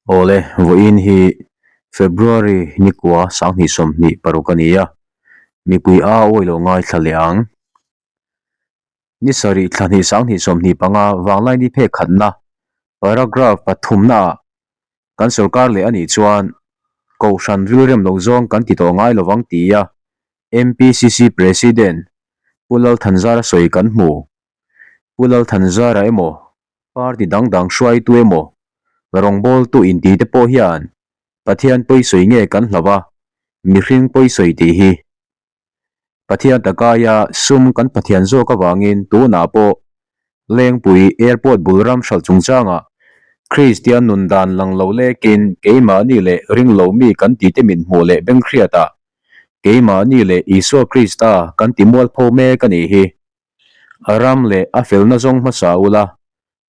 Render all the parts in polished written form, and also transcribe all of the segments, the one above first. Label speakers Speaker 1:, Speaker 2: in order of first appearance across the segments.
Speaker 1: Awle, vawiin hi February nikua 2026 a ni a, mipui a awi lo ngaithla leh ang. Ni sarih thla hnih 2025 vanglai ni phek khatna paragraph pathumnaah kan sorkar leh a nih chuan Kohhran rilrem lo zawng kan ti tawh ngai lovang tia MPCC President Pu Lalthanzara sawi kan hmu. Pu Lalthanzara emaw Party dang dang hruaitu emaw rawngbawltu inti te pawh hian Pathian pawisawi nge kan hlauh a, mihring pawisawi tih hi Pathian takaia sum kan Pathian zawk avangin tunah pawh Lengpui Airport bul ram hralh chungchangah Kristian nun dan lang lo lekin keimahni leh ringlo mi kan tite min hmuh leh benghriatah keimahni leh Isua Krista kan ti mualpho mek a nih hi. A ram leh a felna zawng hmasa ula,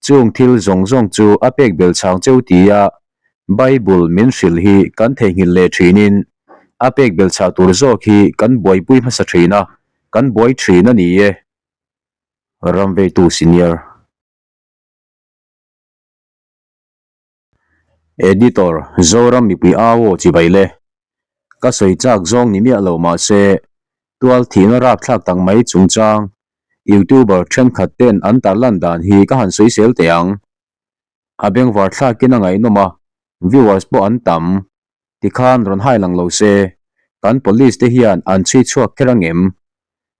Speaker 1: chung thil zawng zawng chu a pek bel chhang cheu tia Bible min hrilh hi kan theihnghilh leh thinin a pek bel chhah tur zawk hi kan buaipui hmasa thin a, kan buai thin a ni e. Ramveitu Senior. Editor, Zoram mipui au aw chibai le. Ka sawi chak zawng ni miah lo mahse tual thihna rapthlak tak mai chungchang YouTuber thenkhat ten an tarlan dan hi ka han sawisel teh ang. A bengvar thlakin a ngaihnawm a, viewers pawh an tam. Tikhan rawn hai lang lo se, kan police te hian an chhui chhuak kher angem?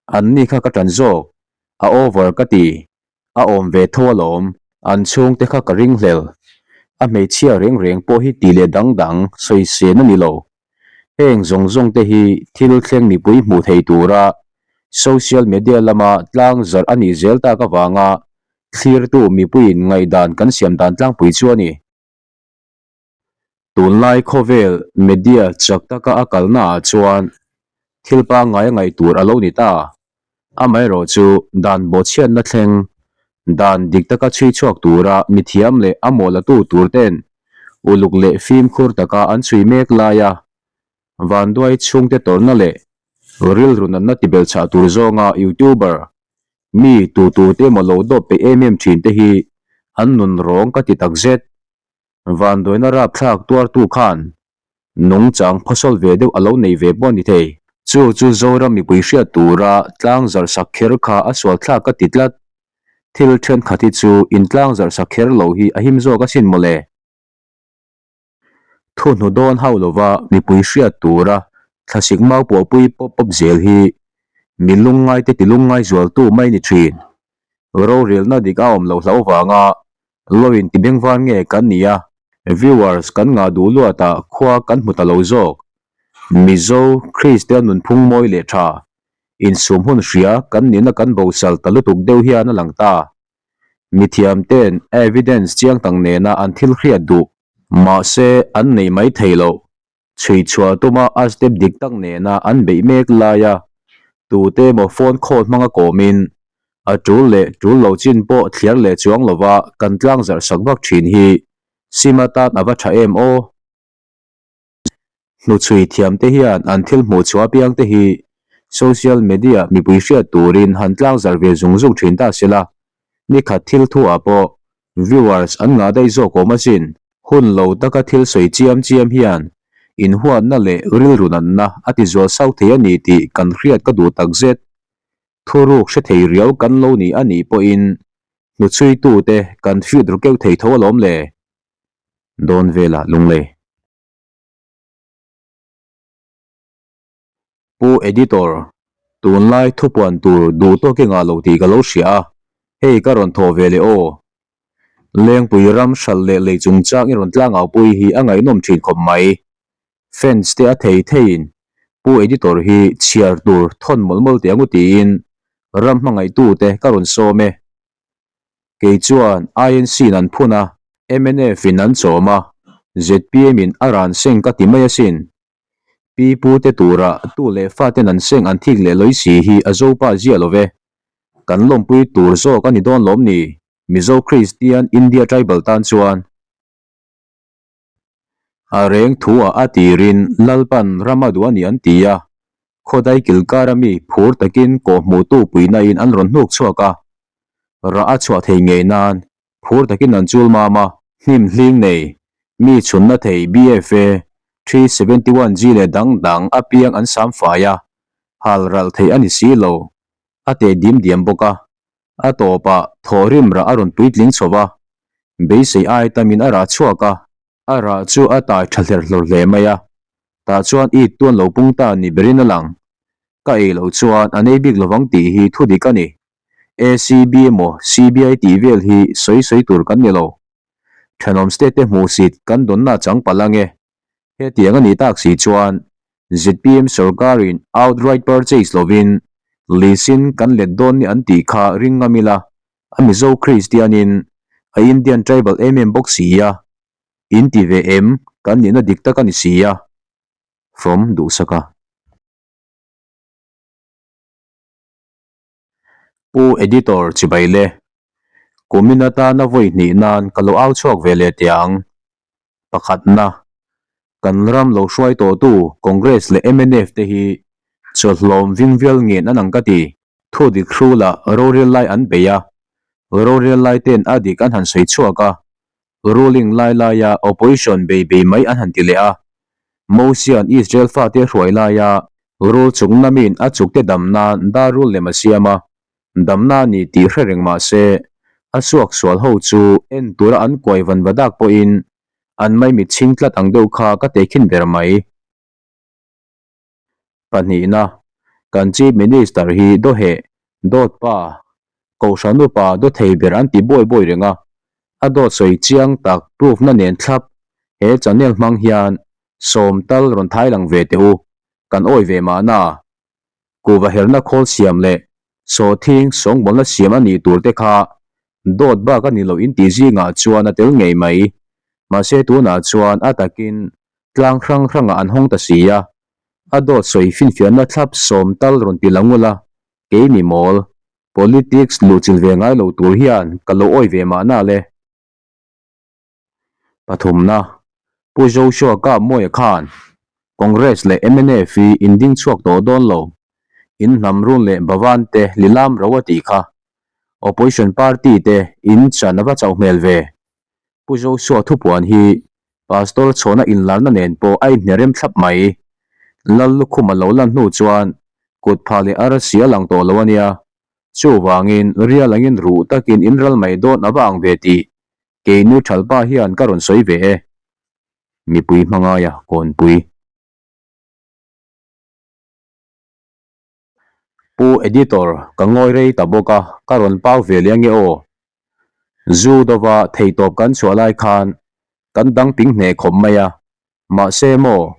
Speaker 1: Anni kha ka tan zawk, a over ka ti. A awm ve tho alawm, an chhungte kha ka ringhlel. A hmeichhia reng reng pawh hi tih leh dang dang sawi sen a ni lo. Heng zawng zawng te hi thil thleng mipui hmuh thei tura social media lama tlang zarh a nih zel tak avanga thlirtu mipuiin ngaihdan kan siam dan tlangpui chu a ni. Tunlai khawvel media chak taka a kalna ah chuan thil pangngai a ngaih tur a lo ni ta. Amaherawh chu dan bawhchhiatna thleng dan dik taka chhui chhuak tura mithiam leh a mawhlatu tur ten uluk leh fimkhur taka an chhui mek laia vanduai chhungte tawrhna leh rilru natna tibelchhah tur zawnga YouTuber mi tu tute emaw lo dawp peih em em thin te hi an nun rawng ka ti takzet. Vanduaina rapthlak tuartu khan nungchang phawsawl ve deuh a lo nei ve pawh a ni thei. Chu chu Zoram mipui hriat tura tlang zarh sak kher kha a sual thlak ka ti tlat. Thil thenkhat hi chu intlang zarh sak kher lo hi a him zawk asin mawle. Thu hnu dawn hauh lova mipui hriat tura thlasik mau puahpui pawp pawp zel hi mi lungngaite ti lungngai zualtu mai ni thin. Rorelna dik a awm lo hlauh vanga Loin ti bengvar nge kan ni a, viewers kan ngah duh luatah khua kan hmu ta lo zawk. Mizo Kristian nunphung mawi leh tha, insum hun hria kan nihna kan bosal ta lutuk deuh hian a lang ta. Mithiam ten evidence chiang tak nena an thil hriat duh. Mahse an nei mai thei loh. Chhui chhuah tuma a step dik tak nena an beih mek laia tute emaw phone call hmanga kawmin a tul leh tul lo chin pawh thliar leh chuang lova kan tlang zarh sak vak thin hi sim atan a va tha em aw. Hnuchhui thiam te hian an thil hmuh chhuah apiang te hi social media mipui hriat turin han tlang zarh ve zung zung thin ta sela nikhat thil thu ah pawh Viewers an ngah daih zawk awm asin. Hun lo taka thil sawi chiam chiam hian inhuatna leh rilru natna a ti zual sauh thei a ni tih kan hriat ka duh takzet. Thuruk hre thei riau kan lo ni a nih pawhin hnuchhuitute kan feed ru keuh thei tho alawm le. Dawn velah lunglei. Pu Editor, tunlai thupuan tur duh tawk i ngah lo tih ka lo hria a, hei ka rawn thawh ve leh aw. Lengpui ram hralh leh lei chungchang i rawn tlangaupui hi a ngaihnawm thin khawp mai. Fans te a thei theiin Pu Editor hi chhiar tur thawn mawlh mawlh teh angu tiin ram hmangaihtute ka rawn sawm e. Kei chuan INC in an phun a, mnf in an chawm a, zpm in a ran seng ka ti mai asin. Pi pu te tura tu leh fa ten an seng an thik leh lawi si hi a zo pa ziah lo ve. Kan lawmpui tur zawk a ni dawn lawm ni, Mizo Kristian India Tribal tan chuan. A reng thu ah a tirin Lalpan ram a duh a ni an ti a, khawdai kilkar ami phur takin kawhhmuhtu puihna in an rawn hnuk chhuak a, rah a chhuah thei ngei nan phur takin an chul mam a, hnim hling nei. Mi chhunna thei BFA 371G leh dang dang apiang an sam fai a, hal ralh theih a ni si lo, a teh dim diam bawk a. A tawpah thawhrim rah a rawn puitling chho va, beisei ai tamin a rah chhuak a. A rah chu a tai tha hler hlawr hle mai a, tah chuan it tuan lo pung ta ni berin a lang. Ka ei loh chuan an ei bik lovang tih hi thu dik a ni. ACB emaw CBI tih vel hi sawi sawi tur kan ni lo. Thenawm state te hmuhsit kan dawnna chang palh ange. Hetiang a nih tak si chuan zpm sorkarin outright purchase lovin lease-in kan let dawn ni an tih kha ring ngam ila, a Mizo Kristianin a Indian tribal em em bawk si a, in ti ve em kan nihna dik tak a ni si a. From Duhsaka. Pu Editor chibai le. Kumin atana vawi hnih nan ka lo au chhuak ve leh teh ang. Pakhatna, kan ram lo hruai tawhtu Congress leh mnf te hi chawlhlawm vingvial ngen an ang ka ti. Thu dik hrulah rorel lai an bei a, rorel lai ten a dik an han sawi chhuak a, ruling lai laia opposition bei bei mai an han ti leh a. Mosia'n Israel fate hruai laia rul chuk namin a chukte dam nan dar rul lem a siam a, damna a ni tih hre reng mah se, a suak sual ho chu en tura an kuai van va dak pawhin an maimit chhing tlat ang deuh kha ka tehkhin ber mai. Pahnihna, kan Chief Minister hi dawheh, dawt pa, Kohhran upa dawthei ber an ti buai buai reng a, a dawt sawi chiang tak proof na nen thlap he channel hmang hian sawm tal rawn thai lang ve teh u, kan awi ve mahna. Kuhva herna khawl siam leh sawhthing sawngbawlna siam a nih tur te kha dawt bak a ni loh in tih zingah chuan a tel ngei mai. Mahse tunah chuan a takin tlang hrang hrangah an hawng ta si a, a dawt sawi finfiahna thlap sawm tal rawn ti lang ula, kei mi mawl, politics luhchilh ve ngai lo tur hian ka lo awi ve mahna le. Pathumna, Pu Joshua Kap Mawia khan Congress leh mnf hi in ding chhuak tawh dawn lo, in hnam run leh Bhavan te lilam ro a tih kha. Opposition party te in chan a va chauh hmel ve. Pu Joshua thupuan hi Pastor chhawna inlarna nen pawh a inhnerem thlap mai. Lal lukhum a lo lan hnu chuan kut phah leh arsi a lang tawh lo a nia. Chuvangin rial angin ruh takin in ral mai dawn a va ang ve tih Kei neutral pa hian ka rawn sawi ve e. Mipui hmangaia kawnpui. Pu Editor, ka ngawi rei ta bawk a, ka rawn pau ve leh ange aw. Zu dova theitawp kan chhuah lai khan kan dang ping hneh khawp mai a, Mahse maw,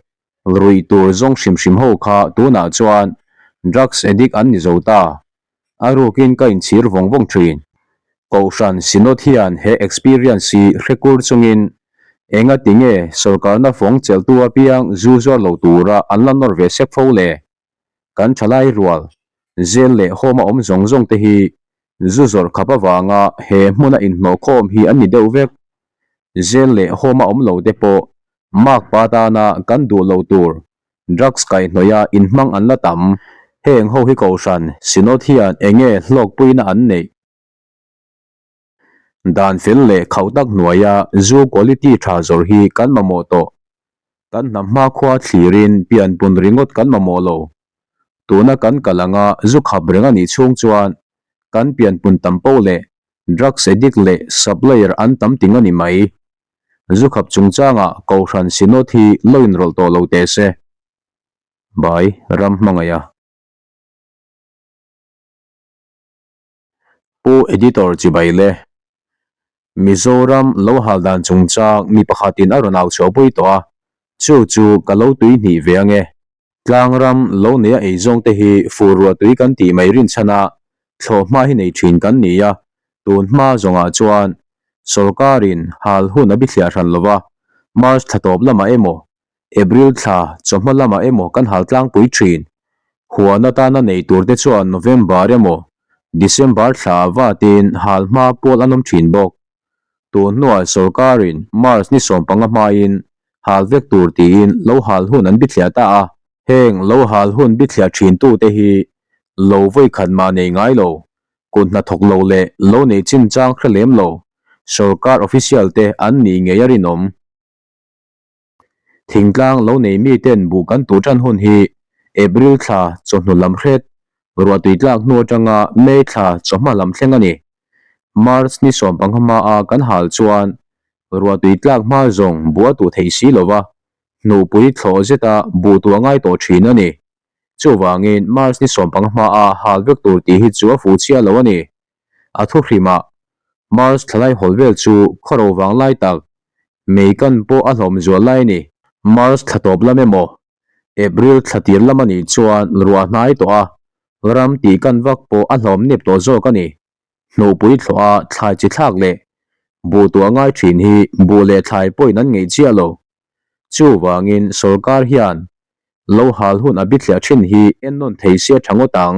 Speaker 1: ruih tur zawng hrim hrim ho kha tunah chuan drugs addict an ni zo ta. A rukin ka inchhir vawng vawng thin. Kohhran Synod hian he experience hi hre kur chungin enga tinge sawrkarna fawng chelhtu apiang zu zuar lo tura an la nawr ve sek fo le? Kan thalai rual, zel leh home a awm zawng zawng te hi zu zawrh khap avanga he hmuna inhnawhkhawm hi an ni deuh vek. Zel leh home a awm lo te pawh makpa tana kan duh lo tur drugs kaihhnawih a inhmang an la tam. Heng ho hi Kohhran Synod hian enge hlawkpuina an neih? Dan fel leh khauh tak hnuaia zu quality tha zawrh hi kan mamawh tawh. Kan hnam hmakhua thlirin pianpun ringawt kan mamawh lo. Tuna kan kal anga zu khap reng a nih chhung chuan kan pianpun tam poh leh drugs addict leh supplier an tam ting a ni mai. Zu khap chungchangah Kohhran Synod hi lo inrawlh tawh lo teh se. Bai ram hmangaih a. Pu Editor chibai le. Mizoram lo hal dan chungchang mi pakhatin a rawn au chhuahpui tawh a, chu chu ka lo tui hnih ve ange. Tlangram lo neia eizawng te hi fur ruah tui kan tih mai rinchhan a, thlawh hma hi nei thin kan ni a, tun hma zawngah chuan sawrkarin hal hun a bithliah hran lova, March thla tawp lamah emaw April thla chawhma lamah emaw kan hal tlangpui thin. Huan atana nei turte chuan November emaw December thla vatin hal hma pawl an awm thin bawk. Tun hnuah sawrkarin March ni 15 hmain hal vek tur tiin lo hal hun an bithliah ta a. Heng lo hal hun bithliah thintute hi lo vawi khat mah nei ngai lo, kut hnathawk lo leh lo nei chinchang hre lem lo sawrkar official te an nih ngei a rinawm. Thingtlang lo nei miten buh kan tuh tan hun hi April thla chawhnu lam hret, ruahtui tlak hnu atanga May thla chawhma lam thleng a ni. March ni 15 hmaa kan hal chuan ruahtui tlak hma zawng buh a tuh theih si lova, hnuhpui thlawh zeta buh tuh a ngai tawh thin a ni. Chuvangin March ni 15 hmaa hal vek tur tih hi chu a fuh chiah lo a ni. A thu hrimah March thlalai hawl vel chu khawro vang lai tak, mei kan pawh a hlawm zual lai a ni. March thla tawp lam emaw, April thla tir lam a nih chuan ruah hnai tawh a, ram tih kan vak pawh a hlawm nep tawh zawk a ni. Hnuhpui thlawh a thlai chi thlak leh buh tuah ngai thin hi buh leh thlai pawhin an ngeih chiah lo. Chuvangin sorkar hian lo hal hun a bithliah thin hi ennawn thei se tha ngawt ang.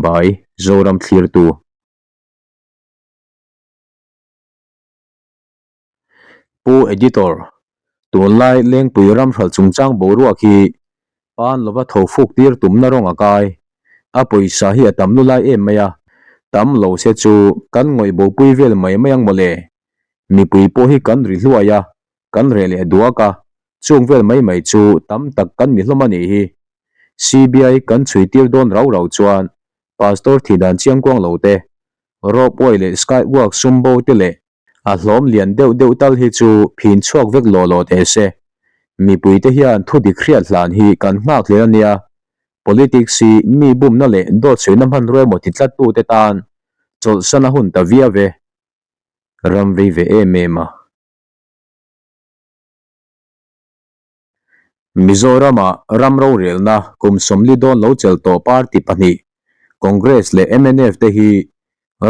Speaker 1: By Zoram Thlirtu. Pu Editor, tunlai Lengpui ramhralh chungchang boruak hi pan lova tho fuk tir tumna rawng a kai. A pawisa hi a tam lulai em mai a, tam lo se chu kan ngawih bopui vel mai mai ang mawle. Mipui pawh hi kan ri hluai a, kan reh leh duak a, chung vel mai mai chu tam tak kan ni hlawm a nih hi. CBI kan chhui tir dawn rau rau chuan Pastor thih dan chiangkuang lo te, ropeway leh skywalk sum bo te leh A hlawm lian deuh deuh tal hi chu phin chhuak vek law law teh se. Mipuite hian thu dik hriat hlan hi kan nghak hlel a nia. Politics hi mi bumna leh dawt sawina hmanrua emaw ti tlattute tan chawlhsan a hun ta viau e. Ram vei ve em em a. Mizoram-ah ram rorelna kum 40 dawn lo chelh tawh party pahnih, Congress leh mnf te hi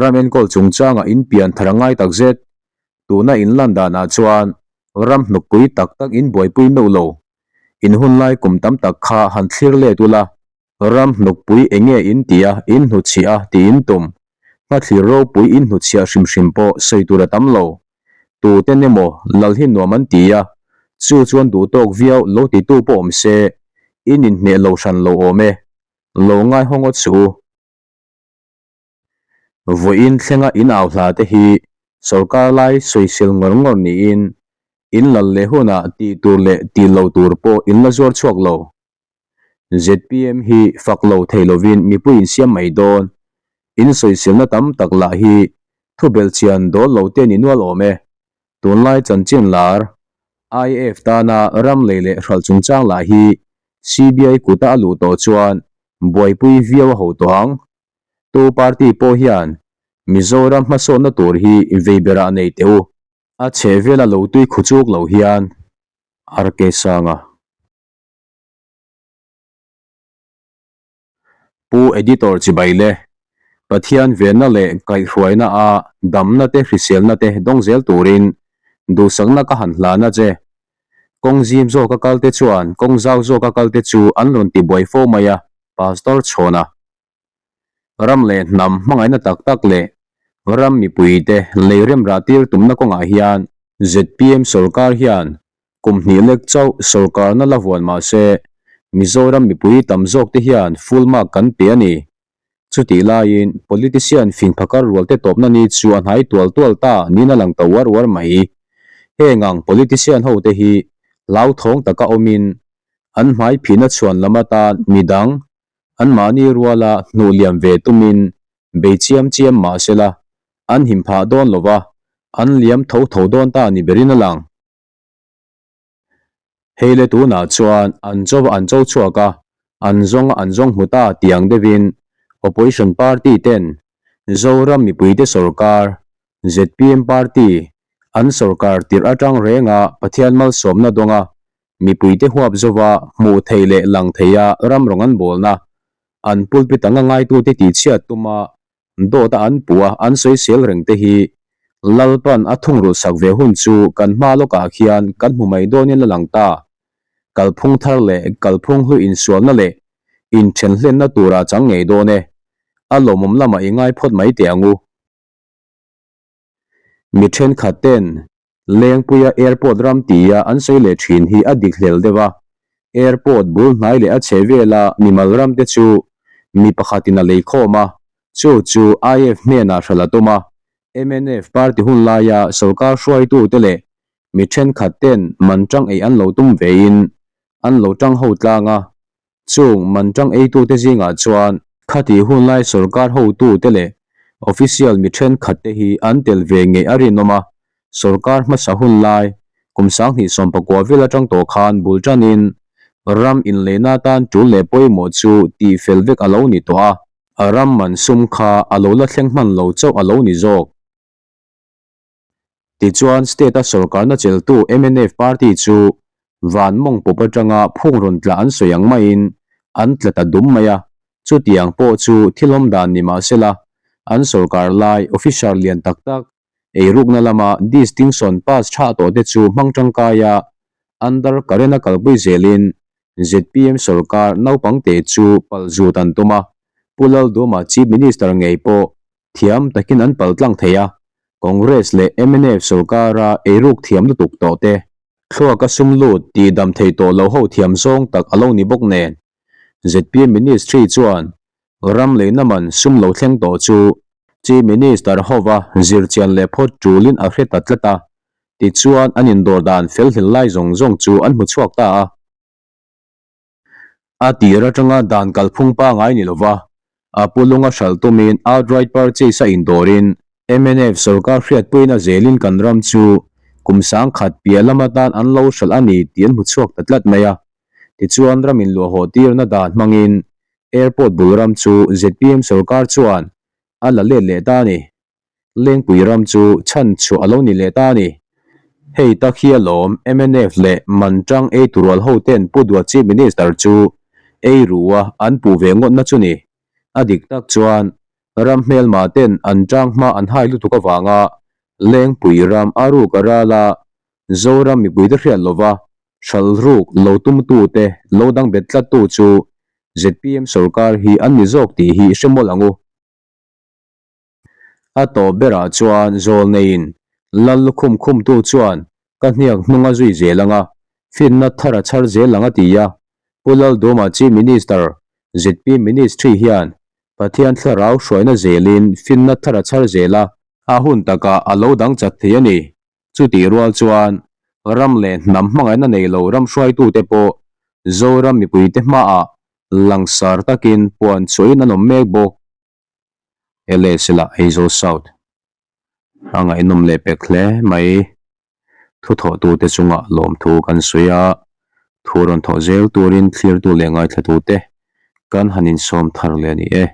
Speaker 1: ram enkawl chungchangah inpian thar a ngai tak zet. Tuna inlan danah chuan ram hnukpui tak tak in buaipui meuh lo. In hunlai kum tam tak kha han thlir let ula, Ram hnukpui enge in ti a, in hnuchhiah a tih in tum. Hmathlir ropui in hnuchhiah hrim hrim pawh sawi tur a tam lo. Tuten emaw lal hi nuam an ti a, chu chuan duhtawk viau lo titu pawh awm se, in inhmeh lo hran lo awm e. Lo ngaihawng ngawt suh u. Vawiin thlenga in au hla te hi sorkar lai sawisel ngawr ngawr niin in lal leh hunah tih tur leh tih lo tur pawh in la zuar chhuak lo. Zpm hi fak lo thei lovin mipui in siam mai dawn. In sawiselna tam tak lah hi thu belhchian dawl lo te ni nual awm e. Tunlai chanchin lar IAF tana ram lei leh hralh chungchang lah hi CBI kuta a luh tawh chuan buaipui viau a ho tawh ang. Tu party pawh hian Mizoram hmasawnna tur hi vei berah nei teh u. A chhehvela lo tui khu chuk lo hian RK Sanga. Pu Editor chibai le, Pathian venna leh kaihhruaina a damna te hriselna te dawng zel turin duhsakna ka han hlan a che. Kawng zim zawka kal te chuan kawng zau zawka kal te chu an rawn ti buai fo mai a, Pastor Chhawna. Ram leh hnam hmangaihna tak tak leh ram mipuite lei remrah tir tumna kawngah hian zpm sorkar hian kum hnih lek chauh sorkarna la vuan mah se Mizoram mipui tam zawk te hian full mark kan pe a ni. Chutih laiin politician fing phakar rual te tawpna ni chu a hnai tual tual ta niin a lang ta uar uar mai. Heng ang politician ho te hi hlauthawng taka awmin an hmai phihna chhuan lam atan midang Anmahni ruala hnuh liam ve tumin bei chiam chiam mah sela, an him phah dawn lo va, an liam tho tho dawn ta ni berin a lang. Hei le tunah chuan an cho an cho chhuak a, an zawng an zawng hmu ta tih ang deuhin Opposition party ten Zoram mipuite sorkar, zpm party, an sorkar tirh atang renga Pathian malsawmna dawnga Mipuite huap zova hmuh theih leh lang theiha ram rawng an bawlna, an pulpit anga ngaitute tihchhiat tuma dawta an puh a an sawisel reng te hi Lalpan a thungrulh sak ve hun chu kan hma lawkah khian kan hmu mai dawnin a lang ta. Kalphung thar leh kalphung hlu insualna leh inthenhlenna turah chang ngei dawn e. A lawmawm lamah i ngai phawt mai teh ang u. Mi thenkhat ten Lengpuia airport ram tia an sawi leh thin hi a dik hlel deuh a, airport bul hnai leh a chhe vela mimal ram te chu mi pakhatin a lei khawm a, chu chu IF hnenah hralh a tum a, mnf party hun laia sorkar hruaitute leh. Mi thenkhat ten man tang ei an lo tum vein an lo tang ho tlang a, chung man tang eitute zingah chuan khatih hunlai sorkar hotute leh official mi thenkhat te hi an tel ve ngei a rinawm a, sorkar hmasa hunlai kum 2019 vel atang tawh khan bul tanin ram inleina atan tul leh pawimawh chu tihfel vek a lo ni tawh a, a ram man sum kha a lo la thleng hman lo chauh a lo ni zawk. Tichuan state-a sorkarna cheltu mnf party chu van mawng pawp atanga phung rawn tla an sawi ang maiin an tla ta dum mai a, chutiang pawh chu thil awm dan ni mah sela an sorkar lai officer lian tak tak eirukna lama distinction pass tha tawh te chu hmang tangkaia under current a kalpui zelin zpm sorkar naupangte chu palzut an tum a, Pu Lalduma Chief Minister ngei pawh Thiam takin an pal tlang thei a, Congress leh mnf sorkara eiruk thiam lutuk tawh te, thluaka sum lut tih dam thei tawh lo ho thiam zawng tak a lo ni bawk nen, zpm Ministry chuan ram leina man sum lo thleng tawh chu Chief Minister hova zirchian leh phawt tulin a hre ta tlat a, tichuan an indawr dan fel hlel lai zawng zawng chu an hmu chhuak ta a. A tir atanga dan kalphung pangai ni lova, a pu lunga hralh tumin outright purchase a indawrin mnf sorkar hriatpuina zelin kan ram chu kum 10,000 piah lam atan an lo hralh a ni tih an hmu chhuak ta tlat mai a. Tichuan ram inluahhaw tirna dan hmangin airport bul ram chu zpm sorkar chuan a la let leh ta a ni. Lengpui ram chu chhan chhuah a lo ni leh ta a ni. Hei tak hi alawm mnf leh Manṭang ei turual ho ten Pu Duat Chief Minister chu ei ru a an puh ve ngawtna chu ni. A dik tak chuan ram hmelma ten an ṭang hma an hai lutuk avanga Lengpui ram a ruk a ral a Zoram mipuite hriat lova hralhruk lo tumtute lo dang bet tlattu chu zpm sorkar hi an ni zawk tih hi hre mawlh ang u. A tawp berah chuan Zawlneiin Lal lukhum khumtu chuan ka hniak hnung a zui zel ang a, finna thar a chhar zel ang a ti a. Pu Lalduma Chief Minister, ZP Ministry hian Pathian thlarau hruaina zelin finna thar a chhar zel a, a hun takah a lo dang chat thei a ni. Chutih rual chuan ram leh hnam hmangaihna nei lo ram hruaitute pawh Zoram mipuite hmaah langsar takin puan chhuahin an awm mek bawk. LS lah Aizawl South a ngaihnawm leh pek hle mai. Thuthawhtute chunga lawmthu kan sawi a, thu rawn thawh zel turin thlirtu leh ngaithlatute kan han insawm thar leh a ni e.